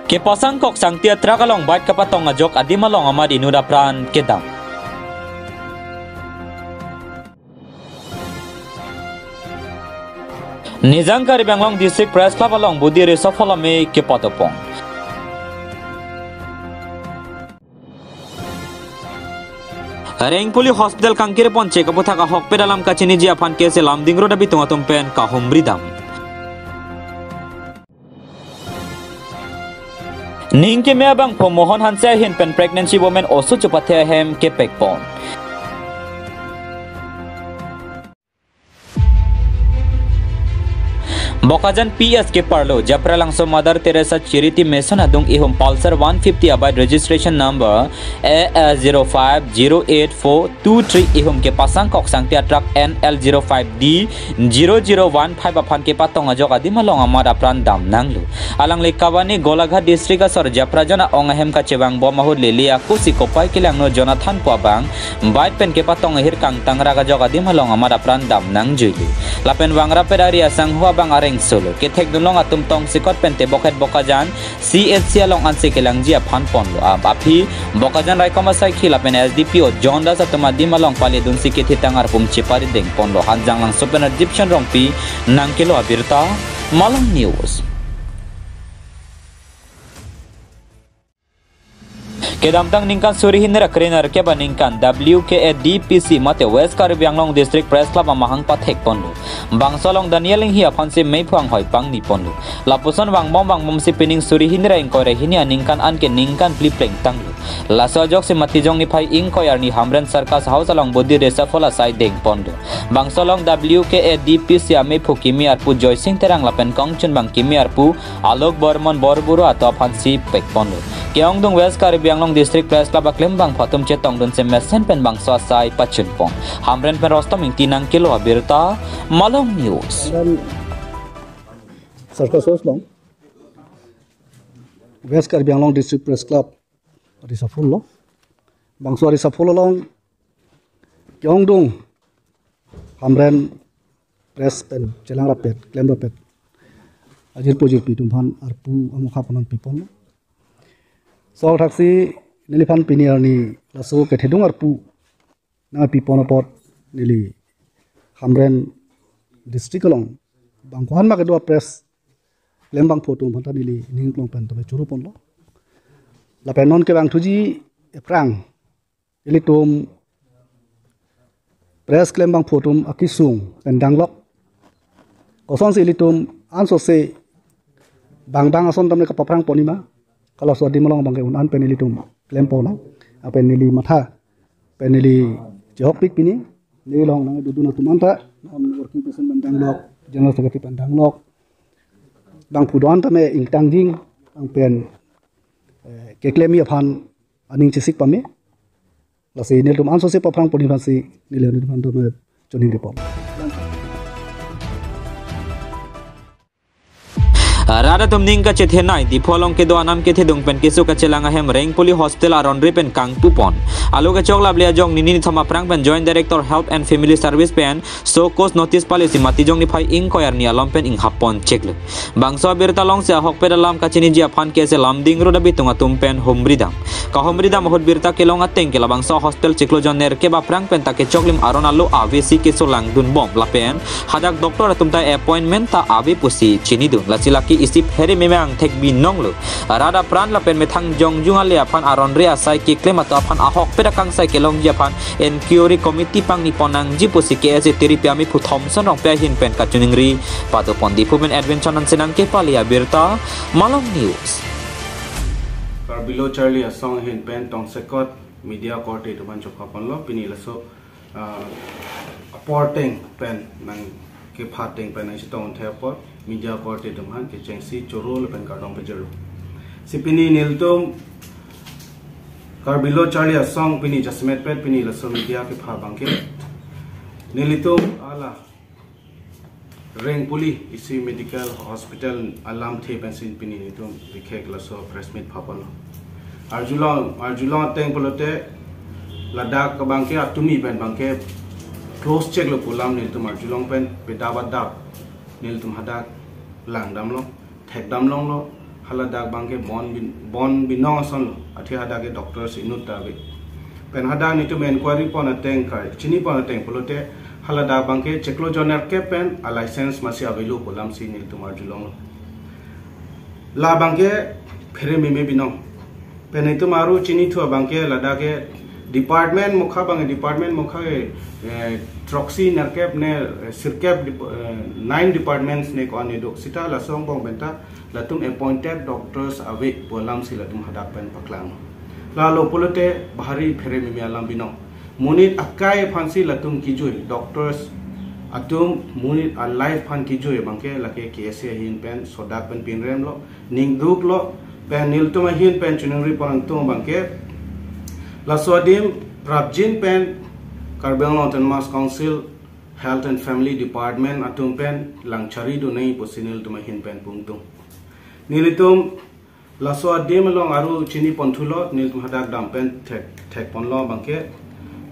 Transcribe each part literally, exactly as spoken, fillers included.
Kepasang kok sangti a-truck along bike kapatong ajok adim along amat inut apran kedam. Nijang Karbi Anglong District Press Club along body reshuffle amei kepatopon. Rengpuli Hospital kangkirpon chek aputhak ahokpet alam kachiniji aphan ke isi Lumding Road abitung atum pen kahumri dam. Ning keme abangphu Mohon Hanse ahin pen pregnancy women oso chupathe ahem kepekpon. Bokajan P S keparlo, Japralangso Mother Teresa Charity Mission adung ihum Pulsar one fifty a-bike registration number A S zero five zero eight four two three ihum kepasang kok sangti a-truck N L zero five D zero zero one five aphan kepatong ajok adim along amat apran dam nanglo. Alangli Kawani Golaghat District asor Japrajan a-ong ahem kachevangbom ahut lili akusi kopai kelangno Jonathan pu abang bike pen kepatong ahir kangtang rak ajok adim along amat apran dam nangjuilo. Lapen vangrap pet ari asangho abang areng solo. Kethekdunlong atum tongsekot pen tebokhet Bokajan C H C along anse kelangji aphan ponlo. Ap aphi Bokajan raikom asaikhi lapen S D P O John Das atum adim along pale dunsi kethitang arpum chepari dengponlo. Hanjanglangso pen Egyptian Rongpi nangkelo abirta, Malong News. Kedamtang ningkan suri hini ra krenerkep aningkan W K A D P C mate West Karbi Anglong District Press Club amahang pathekponlo. Bangso along Daniel Inghi aphansi meiphu anghoi pangniponlo. Lapuson vangbom vangbomsi pining suri hini ra ingkoi ra hini aningkan anke ningkan phli plengtanglo. Laso ajoksi Matijong niphai ingkoi arni Hamren Circus House along body reshuffle asai dengponlo. Bangso along W K A D P C ameiphu kimi arpu Joysing Terang lapen kongchunbang kimi arpu Alok Bormon Borburu atum aphansi pekponlo. Ke-ongdung West Karbi Anglong District Press Club aklembangphu atum chetongdunsi mesen pen bangso asai pachunpon. Hamren pen Rostom Ingti nangkelo abirta, Malong News. Circus House along West Karbi Anglong District Press Club reshuffle lo. Bangso reshuffle along ke-ongdung Hamren press pen chelang rapet, klem rapet ajirpo jirpi atum aphan arpu amokha panon piponlo. Laso athaksi neliphan pini arni laso kethedung arpu nangpipon apot neli Hamren District along bang kohan ma kedo press klembangphu atum aphanta neli ning klong pen tame churuponlo. Lapen non kevangthuji aphrang ilitum press klembangphu atum akesung pen danglok. Kosonsi ilitum ansose bang bang ason tame kapaphrang ponji ma, kalaso adim along abangke un-an pen ilitum klempon. Lapen neli matha pen neli chehokpik pini, neli along nangdodun atum anta, non working president pen danglok, general secretary pen danglok, bangphu do-an tame ingtangjin, bang pen, eh, keklemji aphan aning chesik pame. Lasi nelitum ansose paphrang ponji aphansi neli nelitum aphan tame choningri pon. Rat atum ning kachethenei, Diphu along kedo anam kethedung pen keso kachelang ahem Rengpuli Hospital aronri pen kangpupon. Alo kechok laple ajok nini nithom aphrang pen Joint Director Health and Family Service pen show cause notice palesi Matijong niphai ingkoi arni alom pen inghappon chiklo. Bangso abirta alongsi ahokpet alam kachiniji aphan ke isi Lumding Road abitung atum pen humri dam. Kahumri dam ahut birta kelong ateng ke labangso hospital chiklo jon nerkep aphrang pen ta kechoklim aron alo avesi keso langdunbom lapen hadak doctor atum ta appointment ta ave pusi chinidun. Lasi lake isi phere meme angthek binonglo. Rat apran lapen methang jongjung ale aphan aronri asai keklem atum aphan ahokpet akangsai kelongji aphan inquiry committee pangnipon nangji pusi K S A tiri pi ameiphu Thomson Rongpi ahin pen kachiningri padopon. Diphu pen Edwin Chonanse nangkepale abirta, Malong News. Karbi Lo Charli Asong ahin pen tongsekot media korte atum aphan chokhaponlo, pini laso, ah, apor ateng pen nangkepha ateng pen nangchetong thepot media korte atum aphan kechengsi choro lapen kardom pajirlo. Si pini nelitum Karbi Lo Charli Asong pini jasemet pet pini laso media kepha abangke nelitum hala Rengpuli isi medical hospital alamthe pensi pini nelitum bikhek laso press meet phaponlo. Arjulong, arjulong ateng pulote ladak abangke atumi pen abangke close chiklo pu alam nelitum arjulong pen pedap adap nelitum hadak langdamlo, thekdamlonglo, Haladak abangke Bon Bin-, Bon Binong asonlo. Athe hadak ke doctors inut ta ave. Pen hadak netum enquiry pon ateng kai, chini pon ateng pulote haladak abangke chiklo jon nerkep pen a-license masi avelo pu alamsi nelitum arjulonglo. La abangke phere meme binong. Pen netum aru chinithu abangke ladak ke department mokha abang, department mokha ke, eh, throksi nerkep ne, eh, sirkep dep-, eh, nine departments ne ko-an ne do. Seta laso angbong pen ta latum appointed doctors ave pu alamsi latum hadak pen paklang. Lalo pulote bahari phere meme alam binong. Monit akai aphansi latum kijui, doctors atum monit a-life aphan kijui abangke lake K S A ahin pen sodak pen pinremlo, ningduklo, pen nelitum ahin pen chiningri pon nangtum abangke laso adim prapjin pen Karbi Anglong Autonomous Council Health and Family Department atum pen langchari do nai pusi nelitum ahin pen pu nangtum. Nelitum laso adim along aru chini ponthulo, nelitum hadak dam pen thek, thek ponlo abangke.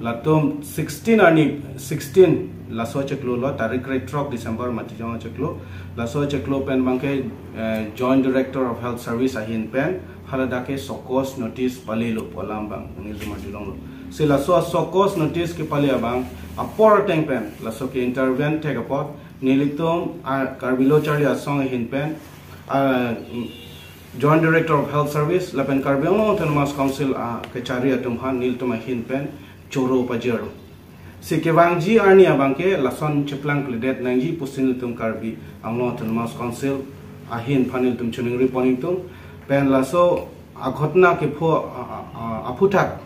Latum sixteen arni, sixteen laso chiklo lo, tarik krethrok December mati jong chiklo. Laso chiklo pen abangke, eh, Joint Director of Health Service ahin pen haladak ke show cause notice palelo pu alam abang nelitum arjulonglo. Si laso show cause notice kepale abang apor ateng pen laso ke intervene thek apot nelitum, ah, Karbi Lo Charli Asong ahin pen, ah, Joint Director of Health Service lapen Karbi Anglong Autonomous Council, ah, kachari atum aphan nelitum ahin pen choro pajirlo. Si kevangji arni abangke lason cheplang kledet nangji pusi nelitum Karbi Anglong Autonomous Council ahin aphan nelitum chiningri pon nangtum. Pen laso aghotona kepho, a, a, a, aphuthak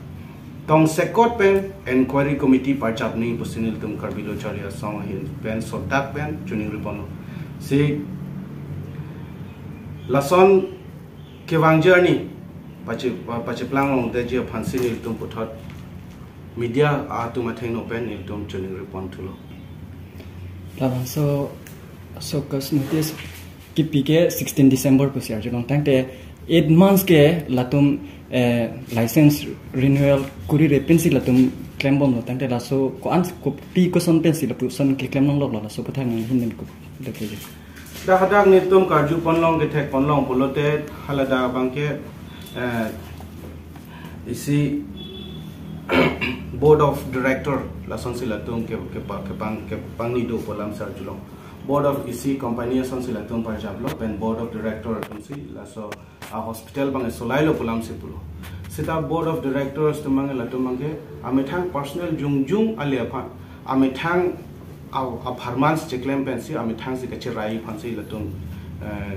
tongsekot pen enquiry committee parjap nangji pusi nelitum Karbi Lo Charli Asong ahin pen sodak pen chiningri ponlo. Si lason kevangji arni pache, pa-, pacheplang longdetji aphansi nelitum puthot media atum athengno pen nelitum chiningri ponthulo. Labangso show cause notice kipi ke sixteen December pusi arjulong, tangte eight months ke latum, eh, license renewal kurire pensi latum klembomlo, tangte laso ko-an kopi koson pensi lapuson keklem longloklo, laso aputhak nanghin pen ko, dake je. Dak hadak nelitum karju ponlong kethek ponlong pulote haladak abangke, eh, isi Board of Director lasonsi latum ke, kepa-, kepang, kepangni do pu alamsi arjulong. Board of isi company asonsi latum parjaplo, pen Board of Director atumsi laso a-hospital abang solailo pu alamsi pulo. Seta Board of Directors atum abang latum abangke amethang personal jongjong ale aphan, amethang a, apharmansi cheklem pensi amethangsi kacherai aphansi latum, eh,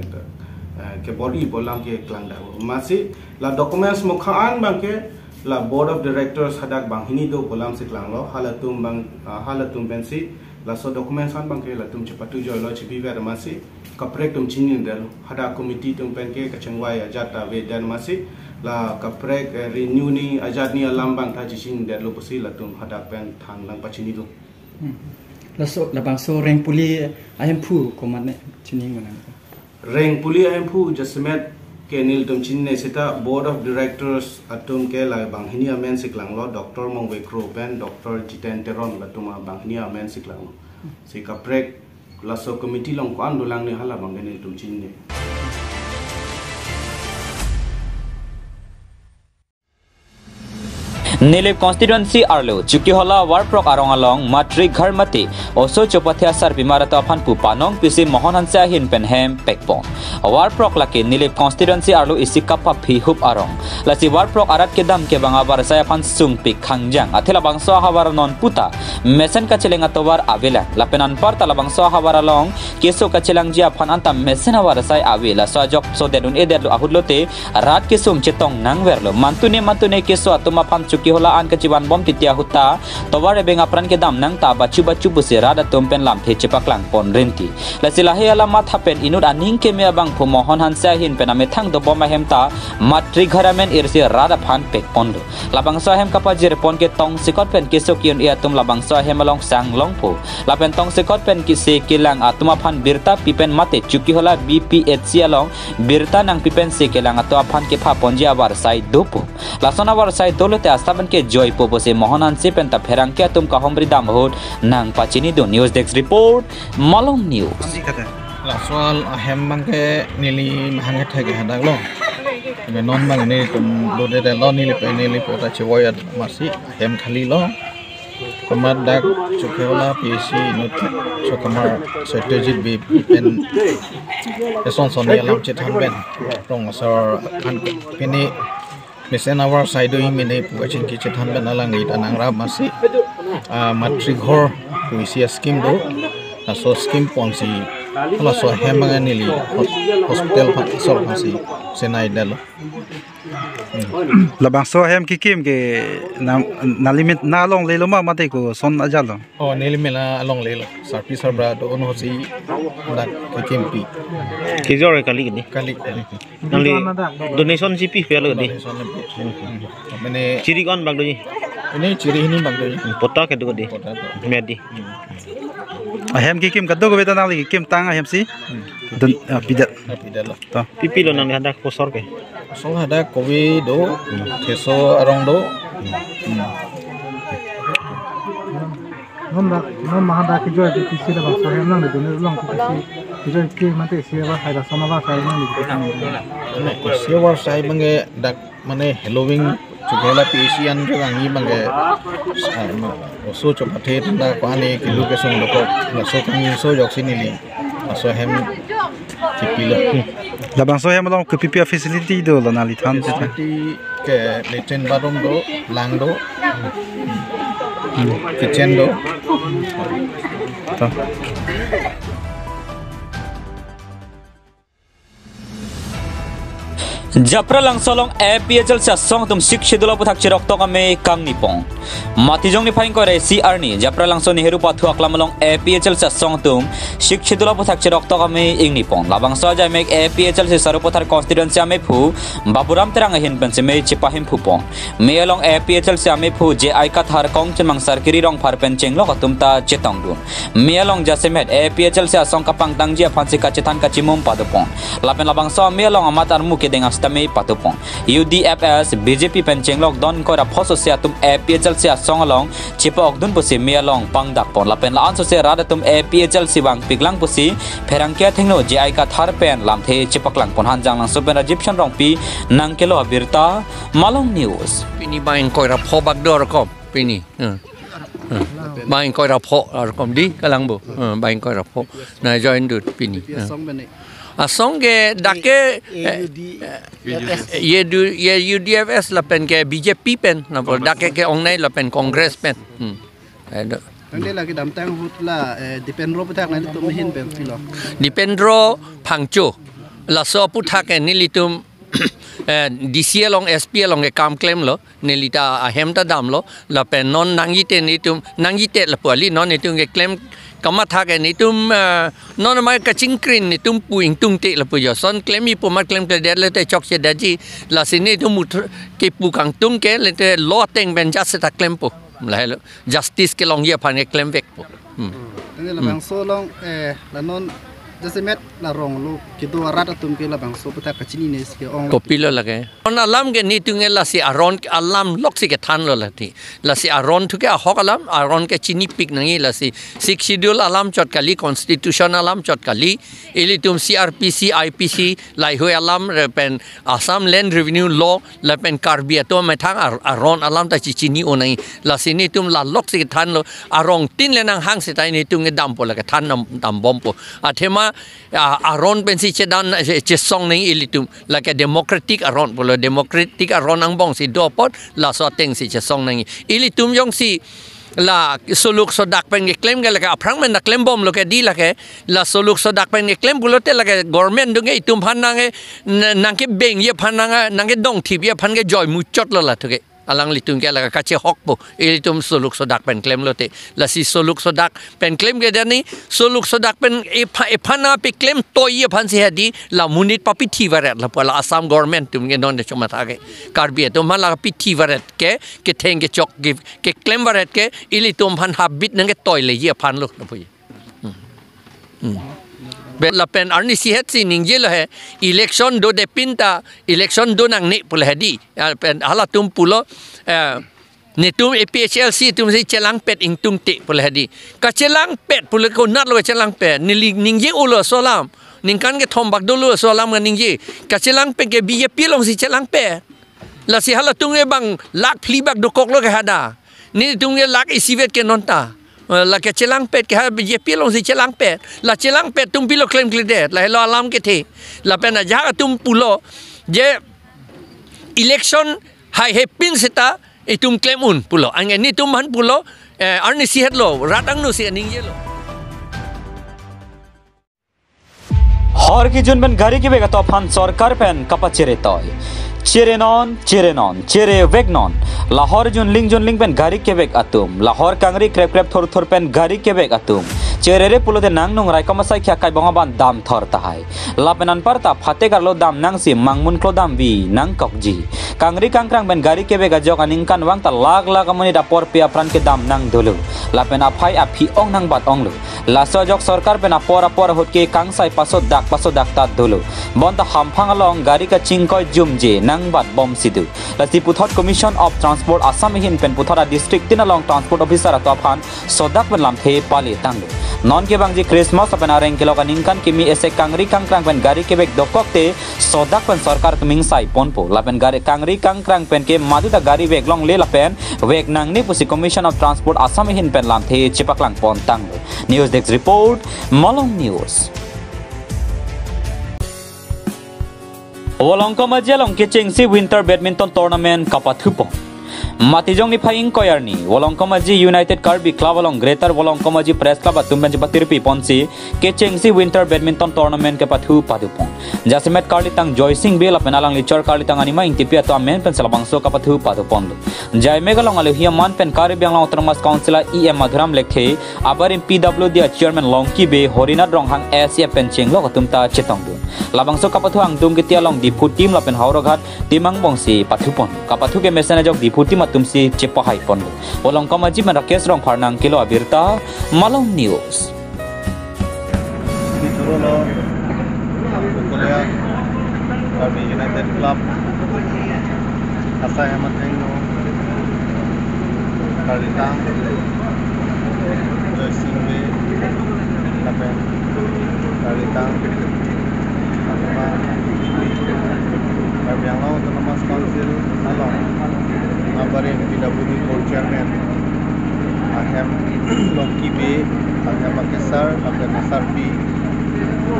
eh, kebor-i pu alam keklangdaklo. Amatsi la documents mokha an abangke la Board of Directors hadak banghini do pu alamsi klanglo, halatum abang, ah, halatum pensi laso documents an abangke latum chepatu joilo, chebiver amatsi kaprek atum chinidetlo. Hadak committee atum penke kachingvai ajat ta avedet amatsi la kaprek, eh, renew ni ajat ni alam abang ta chechinidetlo pusi latum hadak pen than nangpachini do. Hmm. Laso labangso Rengpuli ahemphu komatne chini manang. Rengpuli ahemphu jasemet ke nelitum chinine, seta Board of Directors atum ke la banghini amensi klanglo, Doctor Mongve Kro pen Doctor Jiten Teron latum a banghini amensi klanglo. Si kaprek laso committee along ko-an dolang ne hala abangke nelitum chinine. Nilip constituency arlo Chokihola Warprok arong along Matri Ghar Mati oso chopathe asarpimar atum aphan pu panong pisi Mohon Hanse ahin pen hem pekpon. Warprok lake Nilip constituency arlo isi kapaphi hup arong. Lasi Warprok arat kedam kevang avarsai aphan sungpik khangjang. Athe labangso ahavar non puta mesen kacheleng atovar avelang. Lapen anparta labangso ahavar along keso kachelangji aphan anta mesen avarsai ave. Laso ajok sodet un-edetlo ahut lote rat kesung chetong nangverlo. Mantune mantune keso atum aphan Chokihola an kachivanbom titi ahut ta tovar ebeng apran kedam nang ta bachu bachu pusi rat atum pen lamthe chepaklang pon rinti. Lasi lahei alam matha pen inut aning keme abangphu Mohon Hanse ahin pen amethang dobom ahem ta Matri Ghar amen irsi rat aphan pekponlo. Labangso ahem kapajir pon ke tongsekot pen keso ki-un-e atum labangso ahem along sang longpo. Lapen tongsekot pen kese kelang atum aphan birta pi pen mate Chokihola B P H C along birta nangpi pensi kelang atum aphan kepha ponji avarsai dopo. Lason avarsai dolote asap pen kejoipo pusi Mohon Hanse pen ta pherangke atum kahumri dam ahut nangpachini do. News Desk Report, Malong News. Laso ahem abangke neli mahang kethek ke hadak lo. Ke non abang nelitum dodedetlo, neli pe neli po ta chevoi amat si ahem khali lo. Komat dak Chokihola P A C inut Chokamar Satyajit Bey pen eson son alam chethan pen rong asor aphan pini mesen awar sai do-i mene pu kachingki chethan pen alangli ta nangrap amat si, ah, matri ghor pu isi a-scheme do, laso scheme ponsi laso ahem abang neli hos-, hospital aphan asor aphan si senai detlo. Labangso ahem kekim ke na, na limit na longle lo ma mate koson ajat lo? Oh, neli mela longle lo. Sarpi sarbura do-un ahut si dak kekimpi. Kejor kali ke dei? Kali, kali. Nangli donation si pi pe lo dei? Donation le pi. Hmm. Mane chiri ko-an bak doji? Pini chiri hini bak doji. Patta kedo dei? Patta do. Medi. Hmm. Ahem kekim kadokave ta nangli kekim tang ahem si? Hmm. Don, ah, pidet. Ah, pidet lo. To. Pi pi lo nangli hadak kosor ke? Kosor hadak kobi do, hmm, theso arong do. Hmm. Non dak, non maha dak kejoi ke P C labangso ahem nangli dun along ke P C kejoi ke mate isi awar sai lason awar sai nangli kekim. Isi awar sai abangke dak mane Halloween Chokihola P A C an kevangji abangke, ah, ma, oso chopathe tanda ko-an ni kelu kesung dokok, laso kangni so joksi neli laso ahem kepilo. Labangso ahem along kopi pi a-facility dolo nangli than te? Facility ke latrine bathroom do, lang do, kitchen do. To. Japralangso along A P H L C asong atum Sixth Schedule aphuthak cheroktok amei kangni pon. Matijong niphai ingkoi ra isi arni Japralangso Nehru Pathu Aklam along A P H L C asong atum Sixth Schedule aphuthak cheroktok amei ingni pon. Labangso ajaimek A P H L C Sarupathar constituency ameiphu Baburam Terang ahin pensi mei chepahemphu pon. Mei along A P H L C ameiphu J I Kathar, Kongchen Mangsar, Kiri Rongphar pen chenglok atum ta chetongdun. Mei along jasemet A P H L C asong kapangtangji aphansi kachethan kachimum padopon. Lapen labangso amei along amat armu kedeng astamei patupon. U D F S, B J P pen chenglok don ingkoi ra pho sose atum A P H L C asong along chepa-okdun pusi mei along pangdakpon. Lapen la-an sose rat atum A P H L C vangpiklang pusi pherangke athengno J I Kathar pen lamthe chepaklangpon. Hanjanglangso pen Rajiv Shan Rongpi nangkelo abirta, Malong News. Pini bang ingkoi ra pho bak do arkom pini. Hmm. Hmm. Bang ingkoi ra pho arkom dei kalang bo. Hmm, bang ingkoi ra pho. Na join dut pini. Hmm. Asong ke dak ke, eh, A U D F S. Ye du, ye U D F S lapen ke B J P pen. Na bo dak ke ke-ongnei lapen Congress pen. Hmm. Ai do. Nangli lake damtang ahut la, eh, Dipendro aphuthak nanglitum ahin pen pilo? Dipendro Phangcho. Laso aphuthak ke nelitum, eh, D C along, S P along ke kam klemlo, neli ta ahem ta damlo, lapen non nangji te nelitum, nangji te lapu kali, non nelitum keklem kamatha ke nelitum, eh, non ma kachingkrin nelitum pu ingtungte lapu jo. Son klemji pu amat klemkledet le te chokchedetji, lasi nelitum mut kepu kangtung ke le te law ateng pen just ta klempo. Lahelo justice kelongji aphan ke klemvekpo. Hmm. Tangte labangso along, eh, la non jasemet la rong lo kedo arat atum ke labangso aphuthak kachinine si ke-ong. Kopilo lake? Aron alam ke nelitum ke lasi aron alam loksi kethanlo lati. Lasi aron thu ke ahok alam, aron ke chinipik nangji lasi. Sixth Schedule alam chot kali, Constitution alam chot kali, ilitum C R P C, I P C, laheihui alam re pen Assam Land Revenue Law lapen Karbi atum amethang ar-, aron alam ta chichini-o nangji. Lasi nelitum la loksi kethanlo, arong tin le nanghang seta nelitum kedampo lake than dam, dambompo. Athema, a, aron pensi chedan, che-, chesong nangji ilitum. Lake democratic aron pulo, democratic aron angbong si do apot, laso ateng si chesong nangji. Ilitum jongsi la soluk sodak pen keklem ke lake aphrang pen ta klembomlo ke dei lake, la soluk sodak pen keklem pulote lake government atum ke itum aphan nang ke, n-, nangkebengji aphan nang, nangkedongthipji aphan ke joi muchotlo la thu ke. Alanglitum ke lake kachehokpo, ilitum soluk sodak pen klemlote. Lasi soluk sodak pen klem ke dani, soluk sodak pen epha-, ephan nangpeklem toiji aphansi hedi, la monit papithi varet lapu la Assam government atum ke non de chomatha ke. Karbi atum aphan la pithi varet ke, ketheng kechok ke, keklem varet ke, ilitum aphan habit nangketoileji aphanlo lapu. Hmm. Hmm. Be lapen arnisi het si ningjelo he, election dodepin ta, election do nangne pulo hedi. Ya, pen halatum pulo, eh, Netum A P H L C atum si chelangpet ingtungte pule hadi. Kachelangpet pule konatlo chelangpet. Neli ningje ulo aso alam. Ningkan kethom bak dolo aso alam kaningje. Kachelangpet ke B J P alongsi chelangpet. Lasi halatum ke bang lakh phli bak dokoklo ke hada. Netum ke lakh isivet ke nonta. Eh, la kachelangpet ke ha B J P alongsi chelangpet. La chelangpet atum pilo klemkledet. Lahelo alam kethe. Lapen ajahak atum pulo je election haihepin seta itum klem un pulo. Anke netum aphan pulo, eh, arnisi hetlo, rat angno si aningjelo. Hor kejun pen gari kevek atum aphan sorkar pen kapachere toi. Chere non, chere non, chere vek non. La hor junling junling pen gari kevek atum, la hor kangri krep krep thur thur pen gari kevek atum, cherere pulote nangnung raikom asai khya kai bong aban damthor tahai. Lapen anparta phate karlo dam nangsi mangmun klo damvi nangkokji. Kangri kangkrang pen gari kevek ajok aningkanvang ta lakh lakh amonit apor pi apran kedam nang dolo. Lapen aphai aphi ong nangbat onglo. Laso ajok sorkar pen apor apor ahut ke kangsai pasodak pasodak ta dolo. Bonta hamphang along gari kachingkoi jumje nangbat bomsi do. Lasi puthot Commission of Transport Assam ahin pen puthot a-district tin along transport officer atum aphan sodak pen lamthe pale tanglo. Non kevangji Christmas lapen areng kelok aningkan kimi ese kangri kangkrang pen gari kevek dokokte sodak pen sorkar keming sai ponpo. Lapen gari kangri kangkrang pen ke maduta gari vek longle lapen vek nangne pusi Commission of Transport Assam ahin pen lamthe chepaklang pon tanglo. News Desk Report, Malong News. Volongkom Aji along kechengsi Winter Badminton Tournament kapathupon. Matijong niphai ingkoi arni, Volongkom Aji United Karbi Club along Greater Volongkom Aji Press Club atum pen chepatirpi ponsi kechengsi Winter Badminton Tournament kepathu padupon. Jasemet karlitang Joysing Bey lapen alangli chor karlitang Anima Ingtipi atum amen pensi labangso kapathu paduponlo. Jaimek along alohi aman pen Karbi Anglong Autonomous Council a E M Madhuram Lekthe, abarim P W D a Chairman Longki Bey, Horinath Ronghang S F pen chenglok atum ta chetongdun. Labangso kapathu angdung kiti along Diphu team lapen Howraghat team angbongsi pathupon. Kapathu kemesen ajok Diphu team atumsi chepahaiponlo. Volongkom Aji pen Rakesh Rongphar nangkelo abirta, Malong News. Pithurulo, Korea, Karbi United Club, asai amat hengno, Karlitang, Joysing Bey, lapen Karlitang, Anima, Karbi Anglong Autonomous Council along, abarim P W D Board Chairman, ahem Longki Bey, ahem akesar, lapen asarpi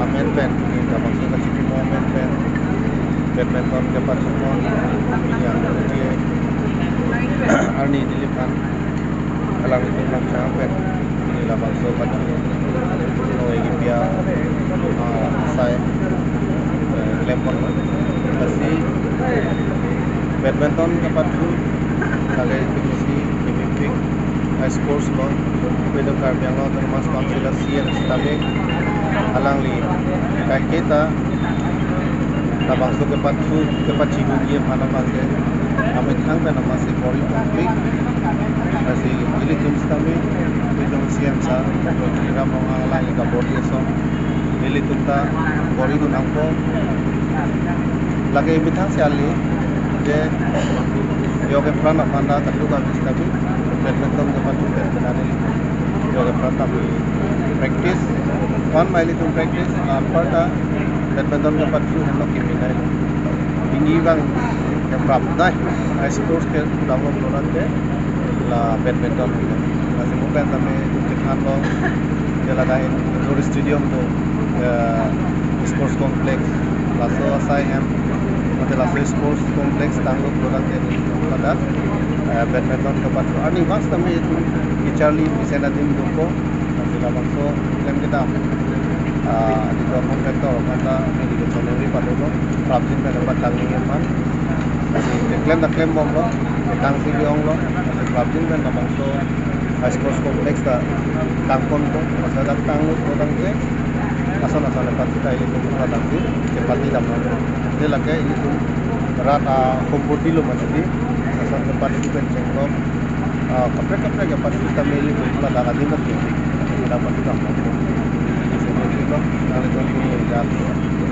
amen pen, labangso kachipimo amen pen, badminton kepathupon, yang je arni diliphan, alanglitum nangchang pen, labangso pathu noi kipi a, ah, asai, eh, klempon. Lasi badminton kepathu, lake kimisi, kimipik, ah, sports lo, pedang Karbi Anglong Autonomous Council a C M sitame, alangli kaiketa, labangso kepathu, kepachibunji aphan abangke, amethang pen amatsi bor-i tongpik. Lasi ilitum sitame, ilitum C M sir, Doctor Tuliram Ronghang alangli kabor-i ason, ilitum ta bor-idun nangpo. Lake imethang si ali, je, yo kepran aphan ta kaduk abis tapi, badminton kepathu pen penani. Yo kepran tapi practice, one mile itum practice, anparta badminton kepathu henlo kimi nai. Pini bang keprap nai, high sports ke dalam orang ke, la badminton ke. Lasi mo pen tame itum chethanlo, je ladak in indoor stadium do, eh, sports complex, laso asai hem, mate laso sports complex tanglo orang ke ladak, eh, badminton kepathu. Arni mas tame itum kecharli mesen adim dopo, lasi labangso klem kedam, ah, di dua contractor, kata ini di Choneri Padulo, prapjin pen dapat tangni aphan. Lasi klem ta klembomlo, tangsi bi-onglo, lasi prapjin pen labangso high sports complex ta tangponpo, masa dak tanglo, tangte, ason ason lepat kita ilitum ladak si, kepathu damlo. Lake ilitum rat a kompoti lo mati, ason kepathu pen chenglok, ah, kaprek kaprek kepathu tame ilitum ladak adim mati, dapat kita. Isi lo, nanglitum pun lihat.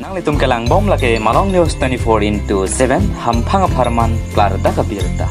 Nanglitum kelangbom lake Malong News twenty-four into seven, hamphang apharman klardak abirta.